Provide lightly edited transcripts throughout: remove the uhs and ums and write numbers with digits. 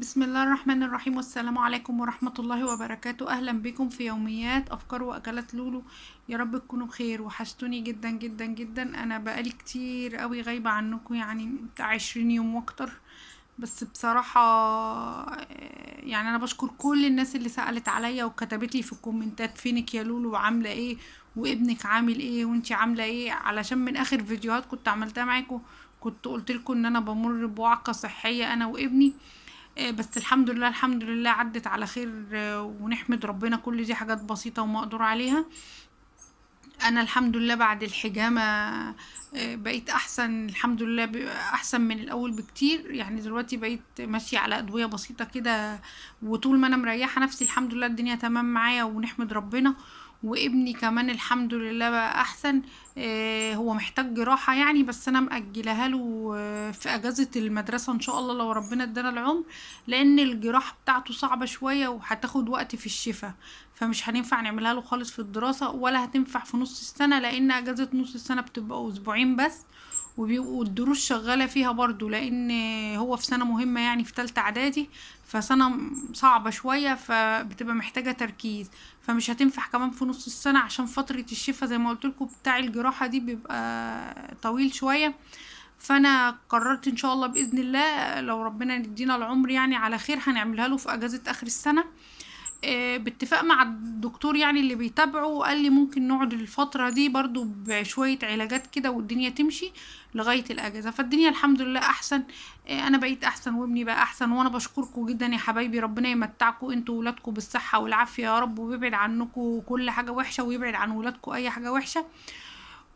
بسم الله الرحمن الرحيم، والسلام عليكم ورحمة الله وبركاته. أهلا بكم في يوميات أفكار وأكلات لولو. يا رب تكونوا بخير. وحشتوني جدا جدا جدا. أنا بقالي كتير قوي غايبة عنكم، يعني بتاع 20 يوم واكتر. بس بصراحة يعني أنا بشكر كل الناس اللي سألت عليا وكتبت لي في الكومنتات فينك يا لولو وعاملة ايه وابنك عامل ايه وانتي عاملة ايه، علشان من آخر فيديوهات كنت عملتها معاكم كنت قلت لكم ان انا بمر بوعكة صحية انا وابني، بس الحمد لله الحمد لله عدت على خير، ونحمد ربنا. كل دي حاجات بسيطة ومقدور عليها. انا الحمد لله بعد الحجامة، بقيت احسن الحمد لله، احسن من الاول بكتير. يعني دلوقتي بقيت ماشية على ادوية بسيطة كده، وطول ما انا مريحة نفسي الحمد لله الدنيا تمام معايا ونحمد ربنا. وابني كمان الحمد لله بقى احسن، هو محتاج جراحة يعني، بس انا مأجلها له، في اجازة المدرسة ان شاء الله لو ربنا ادانا العمر، لان الجراحة بتاعته صعبة شوية وهتاخد وقت في الشفاء، فمش هننفع نعملها له خالص في الدراسة، ولا هتنفع في نص السنة، لان اجازة نص السنة بتبقى اسبوعين بس، وبيبقوا الدروس شغالة فيها برضو، لان هو في سنة مهمة يعني في تالتة اعدادي، فسنة صعبة شوية، فبتبقى محتاجة تركيز، فمش هتنفع كمان في نص السنة عشان فترة الشفاء زي ما قلت لكم بتاع الجراحة دي بيبقى طويل شوية. فانا قررت ان شاء الله باذن الله لو ربنا يدينا العمر يعني على خير هنعملها له في اجازة اخر السنة، باتفاق مع الدكتور يعني اللي بيتابعه، قال لي ممكن نقعد الفترة دي برضو بشوية علاجات كده والدنيا تمشي لغاية الأجازة. فالدنيا الحمد لله أحسن، أنا بقيت أحسن وابني بقى أحسن، وأنا بشكركم جدا يا حبايبي. ربنا يمتعكم انتوا وولادكم بالصحة والعافية يا رب، ويبعد عنكم كل حاجة وحشة، ويبعد عن ولادكم أي حاجة وحشة،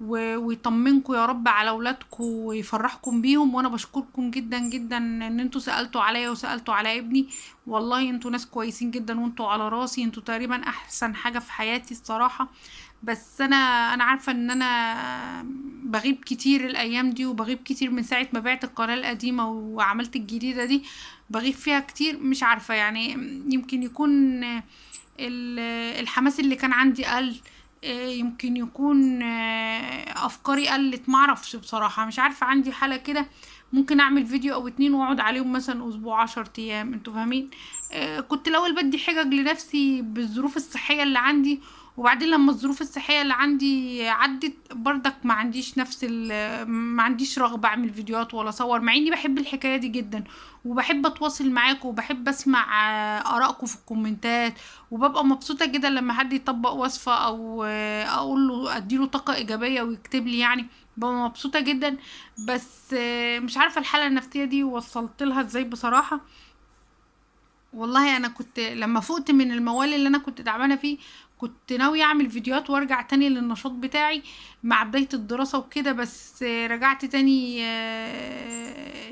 ويطمنكم يا رب على ولادكم ويفرحكم بيهم. وانا بشكركم جدا جدا ان انتوا سألتوا عليا وسألتوا على ابني، والله انتوا ناس كويسين جدا وانتوا على راسي، انتوا تقريبا احسن حاجة في حياتي الصراحة. بس انا عارفة ان انا بغيب كتير الايام دي، وبغيب كتير من ساعة ما بعت القناة القديمة وعملت الجديدة دي، بغيب فيها كتير، مش عارفة يعني يمكن يكون الحماس اللي كان عندي قل، يمكن يكون، افكاري قلت، معرفش بصراحة، مش عارفة، عندي حالة كده ممكن اعمل فيديو او 2 واقعد عليهم مثلا اسبوع 10 ايام، انتوا فاهمين. كنت الاول بدي حجج لنفسي بالظروف الصحية اللي عندي، وبعدين لما الظروف الصحية اللي عندي عدت برضك ما عنديش نفس ما عنديش رغبة اعمل فيديوهات ولا اصور، مع اني بحب الحكاية دي جدا وبحب اتواصل معاكم وبحب اسمع، ارائكم في الكومنتات، وببقى مبسوطة جدا لما حد يطبق وصفة او، اقول له اديله طاقة ايجابية ويكتب لي، يعني ببقى مبسوطة جدا. بس، مش عارفة الحالة النفسية دي وصلت لها ازاي بصراحة. والله انا كنت لما فقت من الموال اللي انا كنت تعبانة فيه كنت ناوية اعمل فيديوهات وارجع تاني للنشاط بتاعي مع بداية الدراسة وكده، بس رجعت تاني،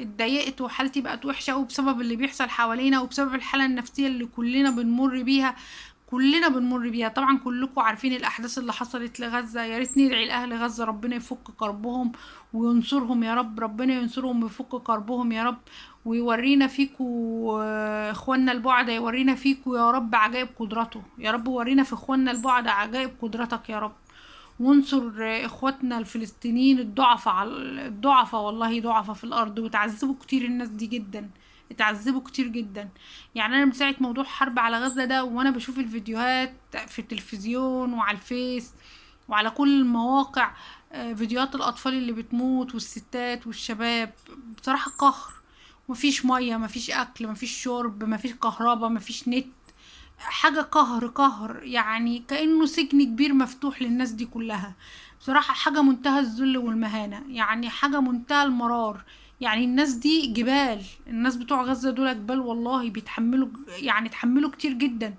اتضايقت وحالتي بقت وحشة قوي بسبب اللي بيحصل حوالينا وبسبب الحالة النفسية اللي كلنا بنمر بيها، كلنا بنمر بيها. طبعا كلكم عارفين الاحداث اللي حصلت لغزة، يا ريت ندعي لاهل غزة ربنا يفك كربهم وينصرهم يا رب، ربنا ينصرهم ويفك كربهم يا رب، ويورينا فيكو، اخواننا البعدة، يورينا فيكو يا رب عجائب قدرته يا رب، ورينا في اخواننا البعدة عجائب قدرتك يا رب، وانصر اخواتنا الفلسطينيين الضعفاء، الضعفاء والله ضعفاء في الارض، وتعذبوا كتير الناس دي جدا، اتعذبوا كتير جدا. يعني انا من ساعه موضوع حرب على غزه ده وانا بشوف الفيديوهات في التلفزيون وعلى الفيس وعلى كل المواقع، فيديوهات الاطفال اللي بتموت والستات والشباب، بصراحه قهر. مفيش ميه، مفيش اكل، مفيش شرب، مفيش كهرباء، مفيش نت، حاجه قهر قهر، يعني كانه سجن كبير مفتوح للناس دي كلها. بصراحه حاجه منتهى الذل والمهانه، يعني حاجه منتهى المرار. يعني الناس دي جبال، الناس بتوع غزة دول جبال والله، بيتحملوا يعني اتحملوا كتير جدا،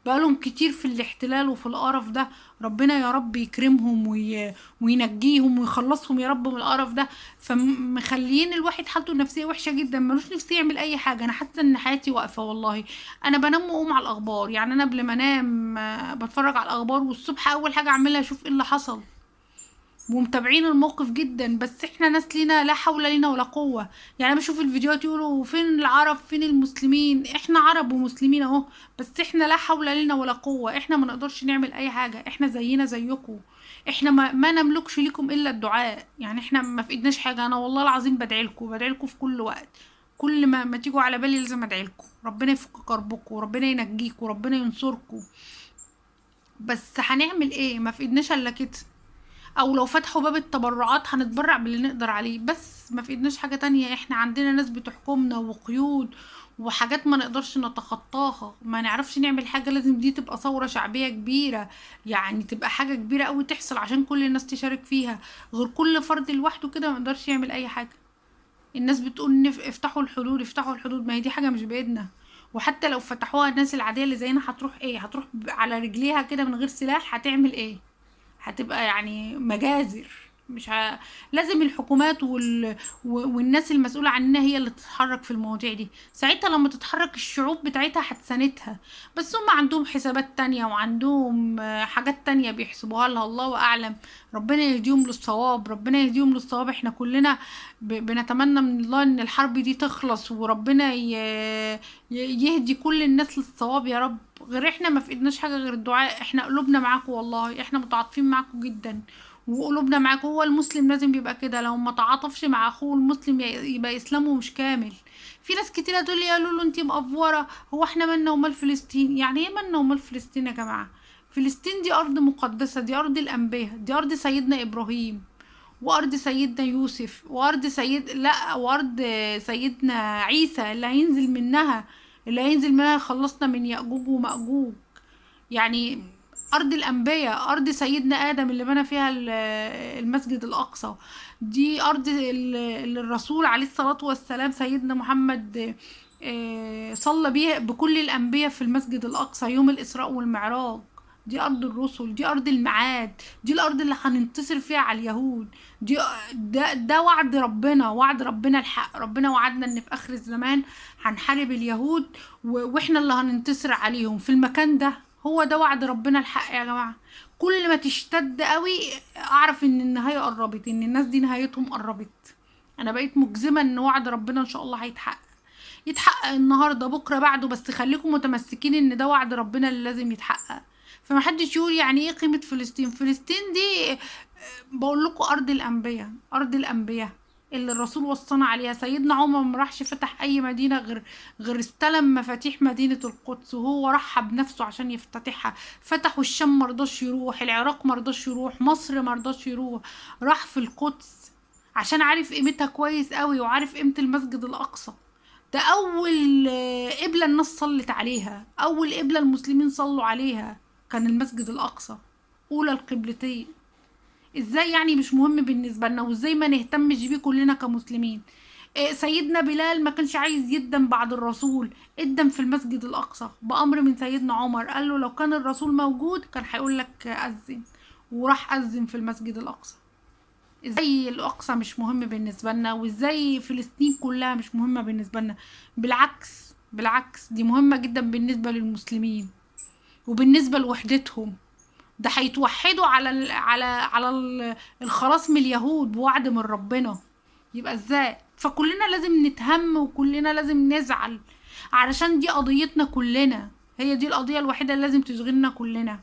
بقالهم كتير في الاحتلال وفي القرف ده. ربنا يا رب يكرمهم وينجيهم ويخلصهم يا رب من القرف ده. فمخليين الواحد حالته النفسية وحشة جدا، ملوش نفسي يعمل اي حاجة. انا حاسة ان حياتي واقفة والله، انا بنام واقوم على الاخبار، يعني انا قبل ما انام بتفرج على الاخبار، والصبح اول حاجة اعملها اشوف ايه اللي حصل، ومتابعين الموقف جدا. بس احنا ناس لينا لا حول لنا ولا قوة. يعني انا بشوف الفيديوهات يقولوا فين العرب فين المسلمين، احنا عرب ومسلمين اهو، بس احنا لا حول لنا ولا قوة، احنا ما نقدرش نعمل اي حاجة، احنا زينا زيكم، احنا ما نملكش لكم الا الدعاء، يعني احنا ما في ايدناش حاجة. انا والله العظيم بدعي لكم، بدعي لكم في كل وقت، كل ما تيجوا على بالي لازم ادعي لكم، ربنا يفك كربكم وربنا ينجيكم وربنا ينصركم. بس هنعمل ايه؟ ما في ايدناش الا كده. او لو فتحوا باب التبرعات هنتبرع باللي نقدر عليه، بس ما في ايدناش حاجة تانية. احنا عندنا ناس بتحكمنا وقيود وحاجات ما نقدرش نتخطاها، ما نعرفش نعمل حاجة. لازم دي تبقى ثورة شعبية كبيرة، يعني تبقى حاجة كبيرة قوي تحصل عشان كل الناس تشارك فيها. غير كل فرد لوحده كده ما يقدرش يعمل اي حاجة. الناس بتقول افتحوا الحدود، افتحوا الحدود، ما هي دي حاجة مش بإيدنا. وحتى لو فتحوها الناس العادية اللي زينا هتروح ايه؟ هتروح على رجليها كده من غير سلاح، هتعمل ايه؟ هتبقى يعني مجازر. مش لازم الحكومات والناس المسؤولة عنها هي اللي تتحرك في المواضيع دي. ساعتها لما تتحرك الشعوب بتاعتها هتساندها، بس هم عندهم حسابات تانية وعندهم حاجات تانية بيحسبوها لها، الله أعلم. ربنا يهديهم للصواب، ربنا يهديهم للصواب. احنا كلنا بنتمنى من الله ان الحرب دي تخلص، وربنا يهدي كل الناس للصواب يا رب. غير احنا ما في ايدناش حاجة غير الدعاء. احنا قلوبنا معاكم والله، احنا متعاطفين معاكم جدا وقلوبنا معاكم. هو المسلم لازم يبقى كده، لو ما تعاطفش مع اخوه المسلم يبقى اسلامه مش كامل. في ناس كتيرة تقول لي يا لولو انتي مقفوره، هو احنا مالنا ومال فلسطين؟ يعني ايه مالنا ومال فلسطين يا جماعة؟ فلسطين دي ارض مقدسة، دي ارض الانبياء، دي ارض سيدنا ابراهيم وارض سيدنا يوسف وارض وارض سيدنا عيسى اللي هينزل منها، اللي هينزل منها خلصنا من يأجوج ومأجوج. يعني أرض الأنبياء، أرض سيدنا آدم اللي بنى فيها المسجد الأقصى، دي أرض اللي الرسول عليه الصلاة والسلام سيدنا محمد صلى بيها بكل الأنبياء في المسجد الأقصى يوم الإسراء والمعراج. دي أرض الرسل، دي أرض الميعاد، دي الأرض اللي هننتصر فيها على اليهود. دي ده وعد ربنا، وعد ربنا الحق. ربنا وعدنا إن في آخر الزمان هنحارب اليهود وإحنا اللي هننتصر عليهم في المكان ده. هو ده وعد ربنا الحق يا جماعة. كل ما تشتد قوي اعرف ان النهاية قربت، ان الناس دي نهايتهم قربت. انا بقيت مجزمة ان وعد ربنا ان شاء الله هيتحقق، يتحقق النهاردة بكرة بعده، بس خليكم متمسكين ان ده وعد ربنا اللي لازم يتحقق. فمحدش يقول يعني ايه قيمة فلسطين. فلسطين دي بقول لكم ارض الانبياء، ارض الانبياء اللي الرسول وصانا عليها. سيدنا عمر ما راحش فتح اي مدينة غير استلم مفاتيح مدينة القدس، وهو رحب بنفسه عشان يفتتحها. فتحوا الشام مرضاش يروح، العراق مرضاش يروح، مصر مرضاش يروح، راح في القدس عشان عارف قيمتها كويس قوي وعارف قيمة المسجد الاقصى. ده اول قبلة الناس صلت عليها، اول قبلة المسلمين صلوا عليها كان المسجد الاقصى، اولى القبلتين. ازاي يعني مش مهم بالنسبة لنا؟ وازاي ما نهتمش بيه كلنا كمسلمين؟ سيدنا بلال ما كانش عايز يدم بعد الرسول، ادم في المسجد الاقصى بامر من سيدنا عمر، قال له لو كان الرسول موجود كان هيقول لك اذن، وراح اذن في المسجد الاقصى. ازاي الاقصى مش مهم بالنسبة لنا؟ وازاي فلسطين كلها مش مهمة بالنسبة لنا؟ بالعكس، بالعكس دي مهمة جدا بالنسبة للمسلمين وبالنسبة لوحدتهم. ده هيتوحدوا على على على الخلاص من اليهود بوعد من ربنا. يبقى ازاي؟ فكلنا لازم نتهم وكلنا لازم نزعل، علشان دي قضيتنا كلنا، هي دي القضية الوحيدة اللي لازم تشغلنا كلنا.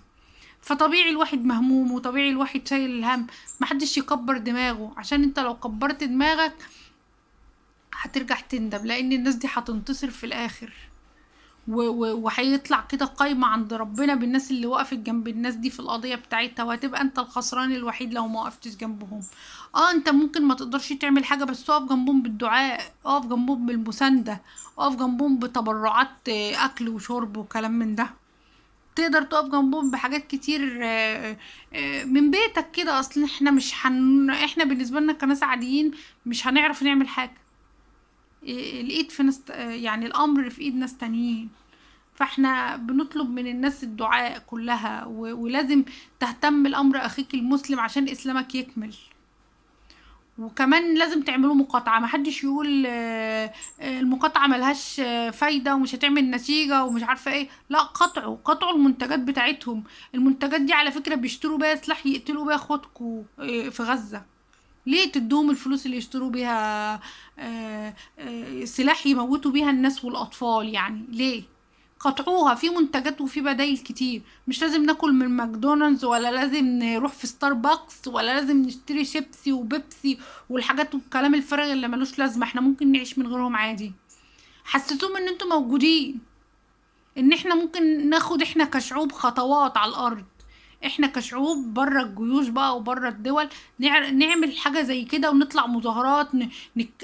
فطبيعي الواحد مهموم وطبيعي الواحد شايل الهم، محدش يكبر دماغه، عشان انت لو كبرت دماغك هترجع تندم، لان الناس دي هتنتصر في الاخر وهيطلع كده قايمة عند ربنا بالناس اللي وقفت جنب الناس دي في القضية بتاعتها، وهتبقى انت الخسران الوحيد لو ما وقفتش جنبهم. انت ممكن ما تقدرش تعمل حاجة، بس اقف جنبهم بالدعاء، اقف جنبهم بالمساندة، اقف جنبهم بتبرعات اكل وشرب وكلام من ده. تقدر تقف جنبهم بحاجات كتير من بيتك كده. اصل احنا مش احنا بالنسبة لنا كناس عاديين مش هنعرف نعمل حاجة، الايد في ناس، يعني الامر في ايد ناس تانيين. فاحنا بنطلب من الناس الدعاء كلها، ولازم تهتم الامر اخيك المسلم عشان اسلامك يكمل. وكمان لازم تعملوا مقاطعة، محدش يقول المقاطعة ملهاش فايدة ومش هتعمل نتيجة ومش عارفة ايه. لا، قطعوا المنتجات بتاعتهم. المنتجات دي على فكرة بيشتروا بيها سلاح يقتلوا بيها اخواتكم في غزة. ليه تدوهم الفلوس اللي يشتروا بيها سلاح يموتوا بيها الناس والاطفال؟ يعني ليه؟ قطعوها. في منتجات وفي بدايل كتير، مش لازم ناكل من ماكدونالدز، ولا لازم نروح في ستاربكس، ولا لازم نشتري شيبسي وبيبسي والحاجات والكلام الفارغ اللي ملوش لازمه. احنا ممكن نعيش من غيرهم عادي. حسسوهم ان انتوا موجودين، ان احنا ممكن ناخد احنا كشعوب خطوات على الارض، احنا كشعوب بره الجيوش بقى وبره الدول نعمل حاجة زي كده، ونطلع مظاهرات،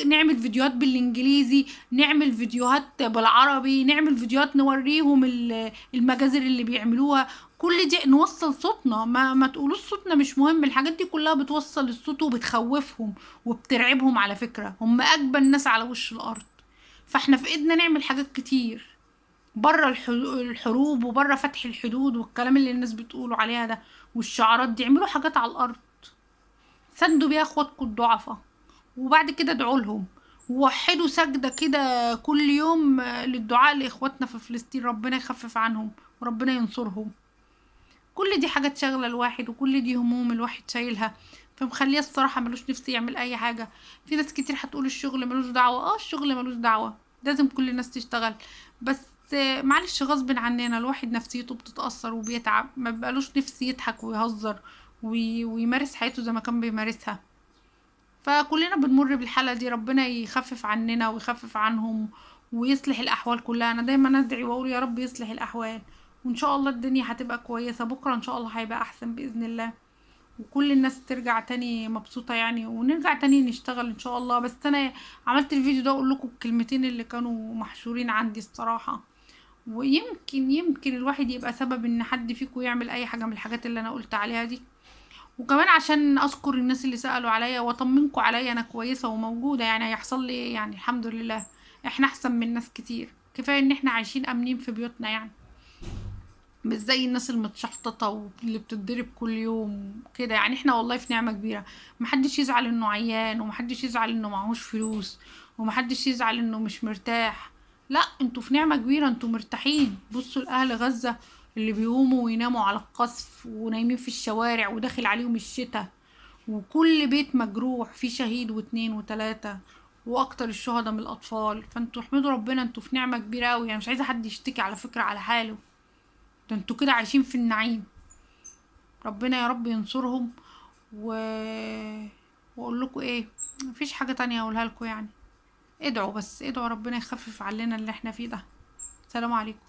نعمل فيديوهات بالانجليزي، نعمل فيديوهات بالعربي، نعمل فيديوهات نوريهم المجازر اللي بيعملوها. كل دي نوصل صوتنا، ما تقولوش صوتنا مش مهم. الحاجات دي كلها بتوصل الصوت وبتخوفهم وبترعبهم. على فكرة هم اجبن ناس على وش الارض، فاحنا في ايدنا نعمل حاجات كتير بره الحروب وبره فتح الحدود والكلام اللي الناس بتقولوا عليها ده والشعارات دي. اعملوا حاجات على الارض، سندوا بيها اخواتكم الضعفاء، وبعد كده ادعوا لهم، ووحدوا سجدة كده كل يوم للدعاء لاخواتنا في فلسطين، ربنا يخفف عنهم وربنا ينصرهم. كل دي حاجات شاغلة الواحد، وكل دي هموم الواحد شايلها، فمخليه الصراحة ملوش نفس يعمل اي حاجة. في ناس كتير هتقول الشغل ملوش دعوة، الشغل ملوش دعوة، لازم كل الناس تشتغل، بس معلش غصب عننا الواحد نفسيته بتتأثر وبيتعب، ما بقالوش نفس يضحك ويهزر ويمارس حياته زي ما كان بيمارسها. فكلنا بنمر بالحالة دي، ربنا يخفف عننا ويخفف عنهم ويصلح الأحوال كلها. أنا دايما أدعي وأقول يا رب يصلح الأحوال، وإن شاء الله الدنيا هتبقى كويسة بكرة، إن شاء الله هيبقى أحسن بإذن الله، وكل الناس ترجع تاني مبسوطة يعني، ونرجع تاني نشتغل إن شاء الله. بس أنا عملت الفيديو ده أقول لكم الكلمتين اللي كانوا محشورين عندي الصراحة، ويمكن الواحد يبقى سبب ان حد فيكم يعمل اي حاجة من الحاجات اللي انا قلت عليها دي. وكمان عشان اذكر الناس اللي سألوا عليا واطمنكم عليا، انا كويسة وموجودة يعني، هيحصل لي ايه يعني؟ الحمد لله احنا احسن من ناس كتير، كفاية ان احنا عايشين امنين في بيوتنا يعني، مش زي الناس المتشحططة واللي بتتضرب كل يوم كده يعني. احنا والله في نعمة كبيرة، محدش يزعل انه عيان، ومحدش يزعل انه معهوش فلوس، ومحدش يزعل انه مش مرتاح. لا، انتوا في نعمة كبيرة، انتوا مرتاحين. بصوا لأهل غزة اللي بيقوموا ويناموا على القصف ونايمين في الشوارع وداخل عليهم الشتاء، وكل بيت مجروح فيه شهيد واتنين وتلاتة واكتر الشهداء من الاطفال. فانتوا احمدوا ربنا، انتوا في نعمة كبيرة قوي يعني. مش عايزة حد يشتكي على فكرة على حاله، ده انتوا كده عايشين في النعيم. ربنا يا رب ينصرهم. واقول لكم ايه، مفيش حاجة تانية اقولها لكم يعني. ادعوا بس، ادعوا ربنا يخفف علينا اللي احنا فيه ده. سلام عليكم.